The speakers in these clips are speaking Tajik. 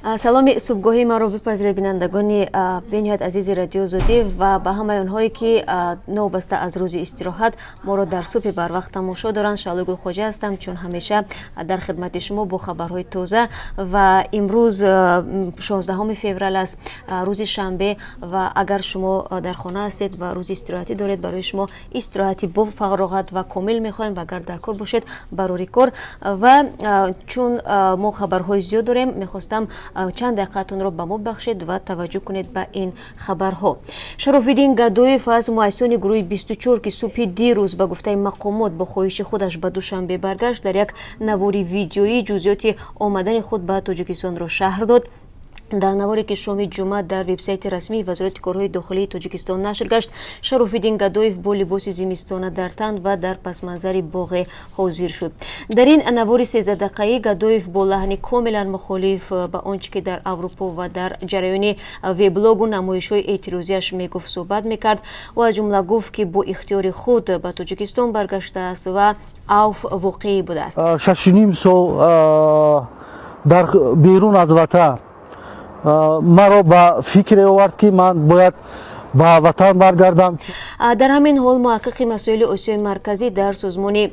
Саломи субҳгоҳии маро бипазиред, бинандагони бениҳоят азизи Радиои Озодӣ, ва ба ҳамаи онҳое, ки новобаста аз рӯзи истироҳат моро дар субҳи барвақт тамошо доранд. Шаҳлои Гулхоҷа ҳастам, чун ҳамеша дар хидмати шумо бо хабарҳои тоза. Ва имрӯз 16 феврал аст, рӯзи шанбе. Ва агар шумо дар хона ҳастед ва рӯзи истироҳатӣ доред, барои шумо истироҳати бо фароғат ва комил мехоҳем ва агар дар кор бошед, барори кор. Ва чун мо хабарҳои зиёд дорем, мехостам чанд дақиқаатонро ба мо бахшед ва таваҷҷӯҳ кунед ба ин хабарҳо. Шарофиддин Гадоев аз муассисони гурӯҳи 24, ки субҳи дирӯз ба гуфтаи мақомот бо хоҳиши худаш ба Душанбе баргашт, дар як навори видеоӣ ҷузъиёти омадани худ ба Тоҷикистонро шарҳ дод. Дар наворе, ки шоми ҷумъа дар вебсайти расмии Вазорати корҳои дохилии Тоҷикистон нашр гашт, Шарофиддин Гадоев бо либоси зимистона дар тан ва дар пасманзари боғе ҳозир шуд. Дар ин навори 13-дақиқаӣ Гадоев бо лаҳни комилан мухолиф ба он чӣ ки дар Аврупо ва дар ҷараёни веблогу намоишҳои эътирозиаш мегуфт, суҳбат мекард. Ӯ аз ҷумла гуфт, ки бо ихтиёри худ ба Тоҷикистон баргаштааст ва авф воқеӣ будааст. 6,5 сол дар берун аз ватан маро ба фикре овард, ки ман бояд ба ватан баргардам. Дар ҳамин ҳол, муҳаққиқи масоили Осиёи Марказӣ дар созмони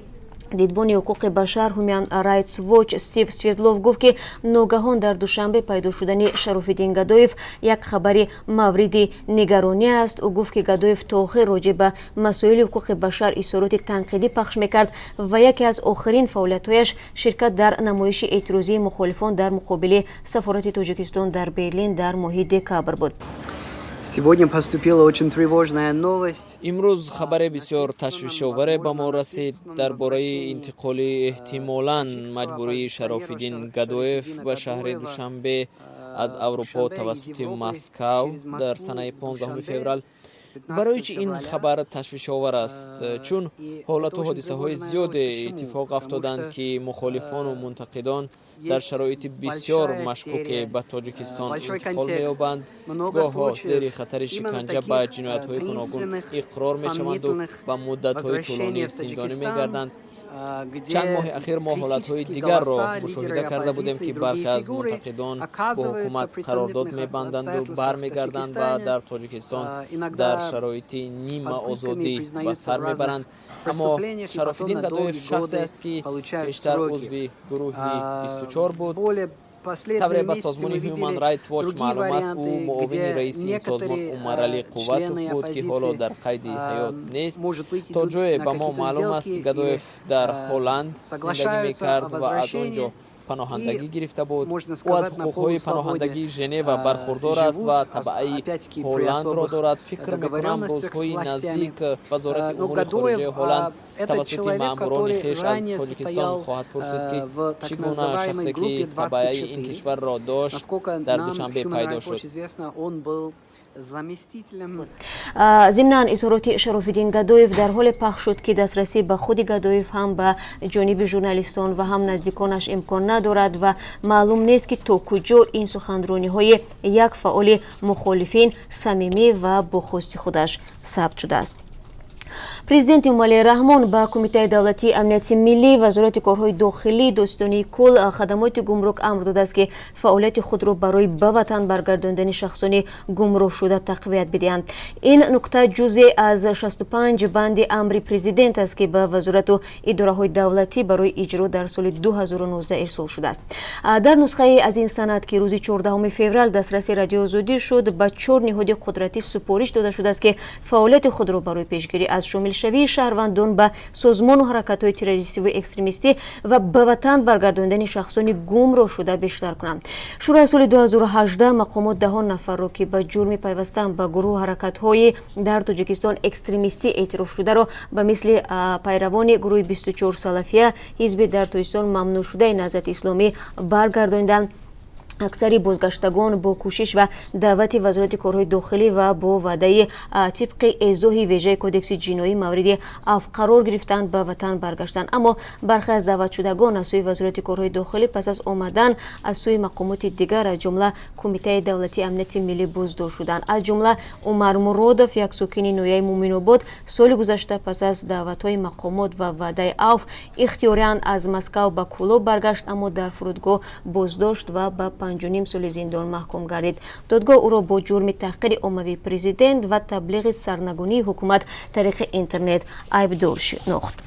Дидбони ҳуқуқи башар Human Rights Watch Стив Свердлов гуфт, ки ногаҳон дар Душанбе пайдо шудани Шарофиддин Гадоев як хабари мавриди нигаронӣ аст. Ӯ гуфт, ки Гадоев то охир роҷеъ ба масоили ҳуқуқи башар изҳороти танқидӣ пахш мекард ва яке аз охирин фаъолиятҳояш ширкат дар намоиши эътирозии мухолифон дар муқобили сафорати Тоҷикистон дар Берлин дар моҳи декабр буд. Сегодня поступила очень тревожная новость. Имрӯз хабаре бисёр ташвишоваре ба мо расид дар бораи интиқоли эҳтимолан маҷбурии Шарофиддин Гадоев ба шаҳри Душанбе аз Аврупо тавассути Москав дар санаи 15 феврал. Барои чӣ ин хабар ташвишовар аст? Чун ҳолату ҳодисаҳои зиёде иттифоқ афтоданд, ки мухолифону мунтақидон дар шароити бисёр машкуке ба Тоҷикистон интиқол меёбанд, гоҳҳо зери хатари шиканҷа ба ҷиноятҳои гуногун иқрор мешаванду ба муддатҳои тӯлонӣ зиндонӣ мегарданд. Чанд моҳи ахир мо ҳолатҳои дигарро мушоҳида карда будем, ки бархе аз мунтақидон бо ҳукумат қарордод мебанданду бармегарданд ва дар Тоҷикистон дар шароити нимаозодӣ ба сар мебаранд. Аммо Шарофиддин Гадоев шахсе аст, ки пештар узви гурӯҳи 24 буд. Тавре ба созмони Human Rights Watch маълум аст, ӯ муовини раиси ин созмон Умаралӣ Қувватов буд, ки ҳоло дар қайди ҳаёт нест. То ҷое ба мо маълум аст, Гадоев дар Ҳолланд зиндагӣ мекард ва аз он ҷо паноҳандагӣ гирифта буд. Ӯ аз ҳуқуқҳои паноҳандагии Женева бархурдор аст ва табаъаи Ҳолландро дорад. Фикр мекунам, рӯзҳои наздик Вазорати умури хориҷаи Ҳолланд тавассути маъмурони хеш аз Тоҷикистон хоҳад пурсид, ки чӣ гуна шахсе, ки табаъаи ин кишварро дошт, дар Душанбе пайдо шуд. Заместителем. Зимнан, изҳороти Шарофиддин Гадоев дар ҳоле пахш шуд, ки дастрасӣ ба худи Гадоев ҳам ба ҷониби журналистон ва ҳам наздиконаш имкон надорад ва маълум нест, ки то куҷо ин суханрониҳои як фаъоли мухолифин самимӣ ва бо хости худаш сабт шудааст. Президент Эмомалӣ Раҳмон ба Кумитаи давлатии амнияти миллӣ, Вазорати корҳои дохилӣ, Додситонии кулл, хадамоти гумрук амр додааст, ки фаъолияти худро барои ба ватан баргардондани шахсони гумроҳшуда тақвият бидиҳанд. Ин нукта ҷузъе аз 65 банди амри президент аст, ки ба вазорату идораҳои давлатӣ барои иҷро дар соли 2019 ирсол шудааст. Дар нусхае аз ин санад, ки рӯзи 14 феврал дастраси Радиои Озодӣ шуд, ба чор ниҳоди қудратӣ супориш дода шудааст, ки фаъолияти худро барои пешгирӣ аз шомилшавии шаҳрвандон ба созмону ҳаракатҳои террористиву экстремистӣ ва ба ватан баргардондани шахсони гумроҳшуда бештар кунанд. Шурӯъ аз соли 2018 мақомот даҳон нафарро, ки ба ҷурми пайвастан ба гурӯҳу ҳаракатҳои дар Тоҷикистон экстремистӣ эътирофшударо, ба мисли пайравони гурӯҳи 24, Салафия, ҳизби дар Тоҷикистон мамнӯъшудаи Наҳзати Исломӣ, баргардонданд. Аксари бозгаштагон бо кӯшиш ва даъвати Вазорати корҳои дохилӣ ва бо ваъдаи тибқи эзоҳи вежаи Кодекси ҷиноӣ мавриди афв қарор гирифтанд, ба ватан баргаштанд. Аммо бархе аз даъватшудагон аз сӯи Вазорати корҳои дохилӣ пас аз омадан аз сӯи мақомоти дигар, аз ҷумла Кумитаи давлатии амнияти миллӣ, боздошт шуданд. Аз ҷумла Умар Муродов, як сокини ноҳияи Муминобод, соли гузашта пас аз даъватҳои мақомот ва ваъдаи авф ихтиёриан аз Москав ба Кӯлоб баргашт, аммо дар фурудгоҳ боздошт ва ба 5,5 соли зиндон маҳкум гардид. Додгоҳ ӯро бо ҷурми таҳқири оммавии президент ва таблиғи сарнагунии ҳукумат тариқи интернет айбдор шинохт.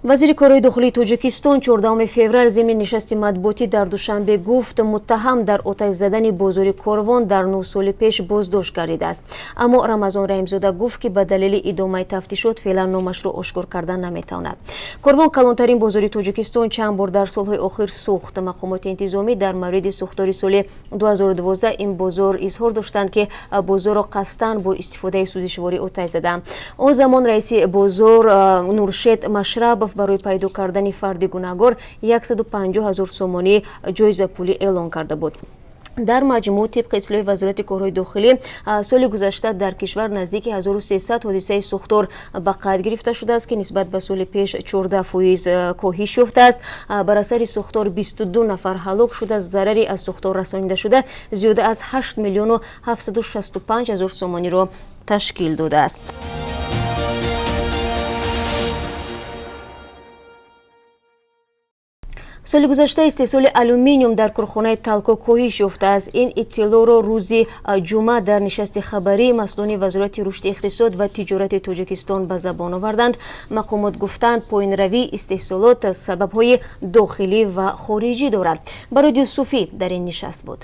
Вазири корҳои дохилии Тоҷикистон 14 феврал зимни нишасти матбуотӣ дар Душанбе гуфт, муттаҳам дар оташ задани бозори Корвон дар 9 соли пеш боздошт гардидааст. Аммо Рамазон Раҳимзода гуфт, ки ба далели идомаи тафтишот феълан номашро ошкор кардан наметавонад. Корвон, калонтарин бозори Тоҷикистон, чанд бор дар солҳои охир сӯхт. Мақомоти интизомӣ дар мавриди сӯхтори соли 2012 ин бозор изҳор доштанд, ки бозорро қасдан бо истифодаи сӯзишворӣ оташ заданд. Он замон раиси бозор Нуршед Машрабов барои пайдо кардани фарди гунаҳгор 150 ҳазор сомонӣ ҷоизапулӣ эълон карда буд. Дар маҷмӯъ, тибқи иттилои Вазорати корҳои дохилӣ, соли гузашта дар кишвар наздики 1300 ҳодисаи сӯхтор ба қайд гирифта шудааст, ки нисбат ба соли пеш 14% коҳиш ёфтааст. Бар асари сӯхтор 22 нафар ҳалок шуда, зарари аз сӯхтор расонида шуда зиёда аз 8 миллиону 765 ҳазор сомониро ташкил додааст. Соли гузашта истеҳсоли алюминиум дар корхонаи Талко коҳиш ёфтааст. Ин иттилоъро рӯзи ҷумъа дар нишасти хабарӣ масъулони Вазорати рушди иқтисод ва тиҷорати Тоҷикистон ба забон оварданд. Мақомот гуфтанд, поинравии истеҳсолот сабабҳои дохилӣ ва хориҷӣ дорад. Бароди Юсуфӣ дар ин нишаст буд.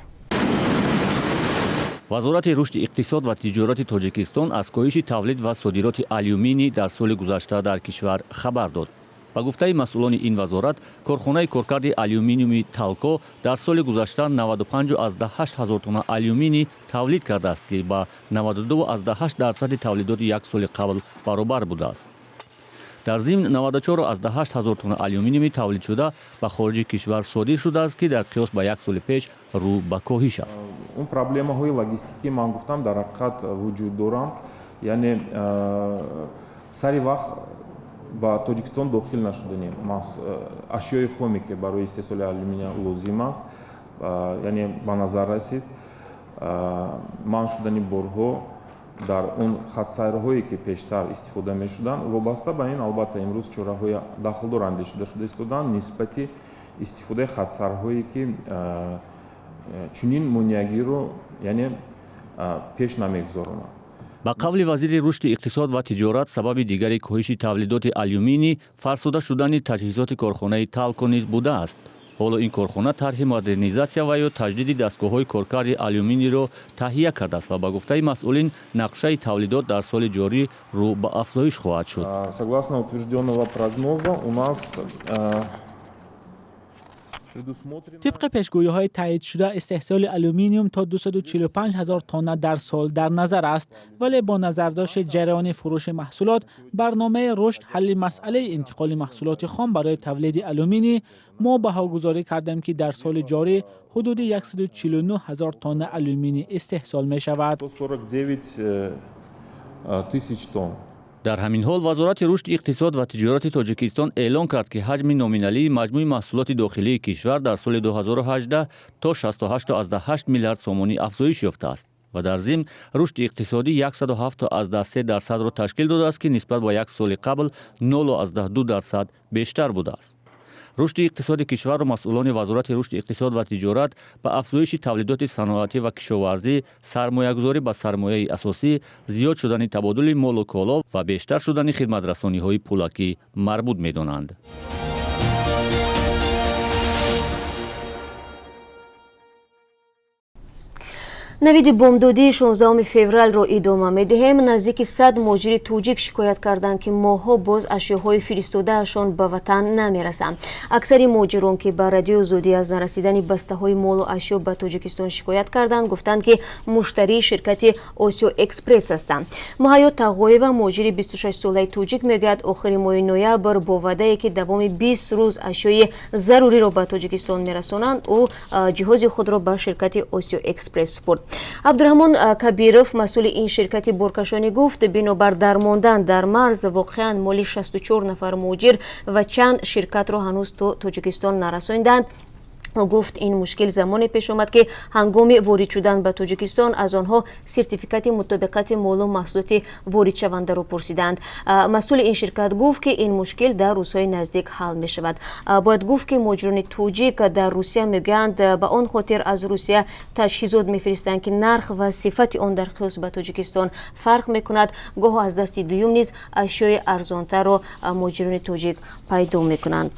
Вазорати рушди иқтисод ва тиҷорати Тоҷикистон аз коҳиши тавлид ва содироти алюминий дар соли гузашта дар кишвар хабар дод. Ба гуфтаи масъулони ин вазорат, корхонаи коркарди алюминиуми Талко дар соли гузашта 95,8 ҳазор тонна алюминий тавлид кардааст, ки ба 92,8 дарсади тавлидоти як соли қабл баробар будааст. Дар зимн, 94,8 ҳазор тонна алюминиуми тавлидшуда ба хориҷи кишвар содир шудааст, ки дар қиёс ба як соли пеш рӯ ба коҳиш аст. Он проблемаҳои логистикӣ, ман гуфтам, дар ҳақиқат вуҷуд доранд, яъне сари вақт ба Тоҷикистон дохил нашудани ашёи хоме, ки барои истеҳсоли алюминия лозим аст, яъне ба назар расид манъ шудани борҳо дар он хатсайрҳое, ки пештар истифода мешуданд. Вобаста ба ин, албатта, имрӯз чораҳои дахлдор андешида шуда истодаанд нисбати истифодаи хатсайрҳое, ки чунин монеагиро, яъне, пеш намегузоронанд. Ба қавли вазири рушди иқтисод ва тиҷорат, сабаби дигари коҳиши тавлидоти алюминий фарсуда шудани таҷҳизоти корхонаи Талко низ будааст. Ҳоло ин корхона тарҳи модернизатсия ва ё таҷдиди дастгоҳҳои коркарди алюминийро таҳия кардааст ва, ба гуфтаи масъулин, нақшаи тавлидот дар соли ҷорӣ рӯ ба афзоиш хоҳад шуд. Согласно утвержденного прогноза, у нас Тибқи пешгӯиҳои таъидшуда, истеҳсоли алюминиум то 245 ҳазор тонна дар сол дар назар аст, вале бо назардошти ҷараёни фурӯши маҳсулот, барномаи рушд, ҳалли масъалаи интиқоли маҳсулоти хом барои тавлиди алюминий, мо баҳогузорӣ кардем, ки дар соли ҷорӣ ҳудуди 149 ҳазор тонна алюминий истеҳсол мешавад. 149 тысяч тонн. Дар ҳамин ҳол, Вазорати рушди иқтисод ва тиҷорати Тоҷикистон эълон кард, ки ҳаҷми номиналии маҷмӯи маҳсулоти дохилии кишвар дар соли 2018 то 68,8 миллиард сомонӣ афзоиш ёфтааст ва дар зимн рушди иқтисодӣ 107,3 дарсадро ташкил додааст, ки нисбат ба як соли қабл 0,2 дарсад бештар будааст. Рушди иқтисоди кишварро масъулони Вазорати рушди иқтисод ва тиҷорат ба афзоиши тавлидоти саноатӣ ва кишоварзӣ, сармоягузорӣ ба сармояи асосӣ, зиёд шудани табодули молу коло ва бештар шудани хидматрасониҳои пулакӣ марбут медонанд. Навиди бомдодии 16 февралро идома медиҳем. Наздики 100 муҳоҷири тоҷик шикоят карданд, ки моҳҳо боз ашёҳои фиристодаашон ба ватан намерасанд. Аксари муҳоҷирон, ки ба Радиои Озодӣ аз нарасидани бастаҳои молу ашё ба Тоҷикистон шикоят карданд, гуфтанд, ки муштарии ширкати Осиё Экспресс ҳастанд. Муҳайё Тағоева, муҳоҷири 26-солаи тоҷик, мегӯяд, охири моҳи ноябр бо ваъдае, ки давоми 20 рӯз ашёи заруриро ба Тоҷикистон мерасонанд, ӯ ҷиҳози худро ба ширкати Осиё Экспресс супурд. Абдураҳмон Кабиров, масъули ин ширкати боркашонӣ, гуфт, бинобар дармондан дар марз воқеан моли 64 нафар муҳоҷир ва чанд ширкатро ҳанӯз то Тоҷикистон нарасонидаанд. Гуфт, ин мушкил замоне пеш омад, ки ҳангоми ворид шудан ба Тоҷикистон аз онҳо сертификати мутобиқати молу маҳсулоти воридшавандаро пурсиданд. Масъули ин ширкат гуфт, ки ин мушкил дар рӯзҳои наздик ҳал мешавад. Бояд гуфт, ки муҳоҷирони тоҷик дар Русия мегӯянд, ба он хотир аз Русия таҷҳизот мефиристанд, ки нарх ва сифати он дар қиёс ба Тоҷикистон фарқ мекунад. Гоҳо аз дасти дуюм низ ашёи арзонтарро муҳоҷирони тоҷик пайдо мекунанд.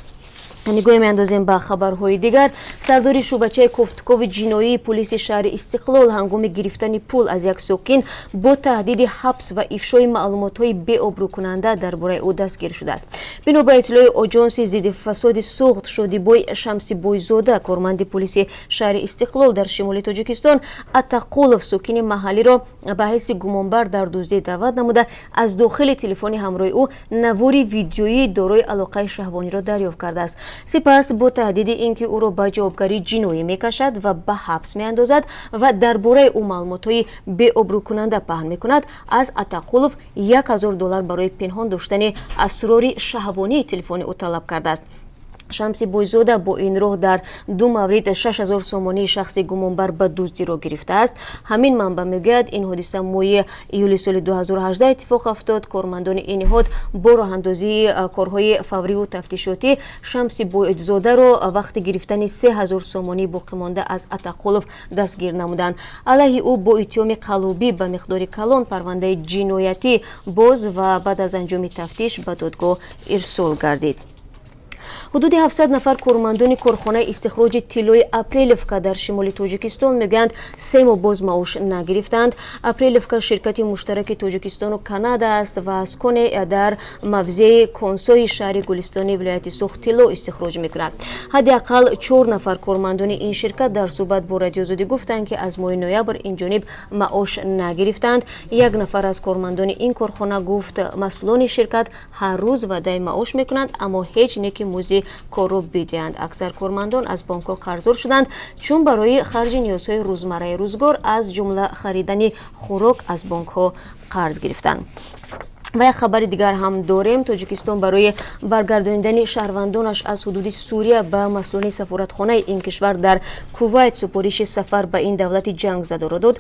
Нигоҳе меандозем ба хабарҳои дигар. Сардори шӯъбачаи кофтукови ҷиноии пулиси шаҳри Истиқлол ҳангоми гирифтани пул аз як сокин бо таҳдиди ҳабс ва ифшои маълумотҳои беобрӯкунанда дар бораи ӯ дастгир шудааст. Бино ба иттилои Оҷонси зидди фасоди Суғд, Шодибой Шамсибойзода, корманди пулиси шаҳри Истиқлол дар шимоли Тоҷикистон, Атақулов, сокини маҳаллиро ба ҳайси гумонбар дар дуздӣ даъват намуда, аз дохили телефони ҳамроҳи ӯ навори видеоии дорои алоқаи шаҳвониро дарёфт кардааст. Сипас бо таҳдиди ин ки ӯро ба ҷавобгарии ҷиноӣ мекашад ва ба ҳабс меандозад ва дар бораи ӯ маълумотҳои беобрӯкунанда паҳн мекунад, аз Атақулов 1000 доллар барои пинҳон доштани асрори шаҳвонии телефони ӯ талаб кардааст. Шамсибойзода бо ин роҳ дар ду маврид 6000 сомонии шахси гумонбар ба дуздиро гирифтааст. Ҳамин манбаъ мегӯяд, ин ҳодиса моҳи июли соли 2018 иттифоқ афтод. Кормандони ин ниҳод бо роҳандозии корҳои фавриву тафтишотӣ Шамсибойзодаро вақти гирифтани 3000 сомонии боқимонда аз Атақулов дастгир намуданд. Алайҳи ӯ бо иттиҳоми қаллобӣ ба миқдори калон парвандаи ҷиноятӣ боз ва баъд аз анҷоми тафтиш ба додгоҳ ирсол гардид. Ҳудуди 700 нафар кормандони корхонаи истихроҷи тиллои Апрелевка дар шимоли Тоҷикистон мегӯянд, 3 моҳ боз маош нагирифтанд. Апрелевка ширкати муштараки Тоҷикистону Канада аст ва аз коне дар мавзеи Консои шаҳри Гулистони вилояти Суғд тилло истихроҷ мекунад. Ҳадди ақал чор нафар кормандони ин ширкат дар суҳбат бо Радиозодӣ гуфтанд, ки аз моҳи ноябр ин ҷониб маош нагирифтанд. Як нафар аз кормандони ин корхона гуфт, масъулони ширкат ҳар рӯз ваъдаи маош мекунанд, аммо ҳеҷ неки музди корро бидиҳанд. Аксар кормандон аз бонкҳо қарздор шуданд, чун барои харҷи ниёзҳои рӯзмарраи рӯзгор, аз ҷумла харидани хӯрок, аз бонкҳо қарз гирифтанд. Ва як хабари дигар ҳам дорем. Тоҷикистон барои баргардонидани шаҳрвандонаш аз ҳудуди Сурия ба масъулони сафоратхонаи ин кишвар дар Кувайт супориши сафар ба ин давлати ҷангзадаро дод.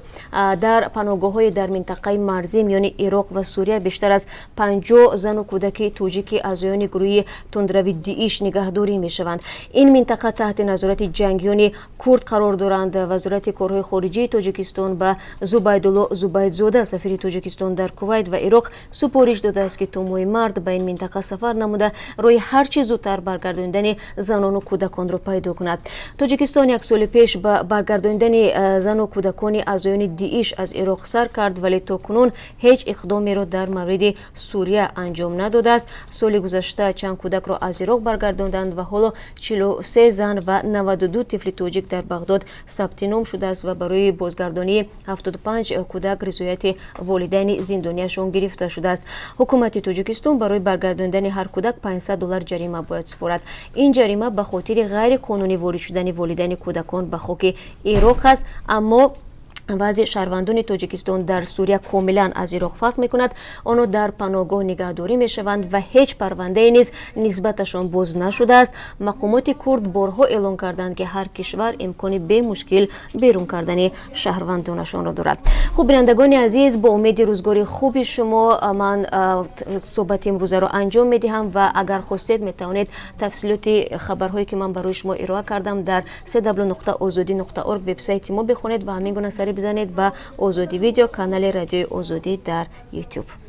Дар паноҳгоҳҳои дар минтақаи марзӣ миёни Ироқ ва Сурия бештар аз 50 зану кӯдаки тоҷики аъзоёни гурӯҳи тундрави ДИИШ нигаҳдорӣ мешаванд. Ин минтақа таҳти назорати ҷангиёни курд қарор доранд. Вазорати корҳои хориҷии Тоҷикистон ба Зубайдулло Зубайдзода, сафири Тоҷикистон дар Кувайт ва Ироқ, супориш додааст, ки то моҳи март ба ин минтақа сафар намуда, роҳи ҳар чӣ зудтар баргардонидани занону кӯдаконро пайдо кунад. Тоҷикистон як соли пеш ба баргардонидани зану кӯдакони аъзоёни ДИИШ аз Ироқ сар кард, вале то кунун ҳеҷ иқдомеро дар мавриди Сурия анҷом надодааст. Соли гузашта чанд кӯдакро аз Ироқ баргардонданд ва ҳоло 43 зан ва 92 тифли тоҷик дар Бағдод сабти ном шудааст ва барои бозгардонии 75 кӯдак ризояти волидайни зиндонияшон гирифта шудааст. Ҳукумати Тоҷикистон барои баргардонидани ҳар кӯдак 500 доллар ҷарима бояд супорад. Ин ҷарима ба хотири ғайриқонунӣ ворид шудани волидайни кӯдакон ба хоки Ироқ аст. Аммо вазъи шаҳрвандони Тоҷикистон дар Сурия комилан аз Ироқ фарқ мекунад. Онҳо дар паноҳгоҳ нигаҳдорӣ мешаванд ва ҳеҷ парвандае низ нисбаташон боз нашудааст. Мақомоти курд борҳо эълон карданд, ки ҳар кишвар имкони бемушкил берун кардани шаҳрвандонашонро дорад. Хуб, бинандагони азиз, бо умеди рӯзгори хуби шумо ман суҳбати имрӯзаро анҷом медиҳам ва агар хостед, метавонед тафсилоти хабарҳое, ки ман барои шумо ироа кардам, дар www.озодӣ.org вебсайти мо бихонед ва ҳамин гуна сари бизанед ба Озодӣ Видео, канали Радиои Озодӣ дар YouTube.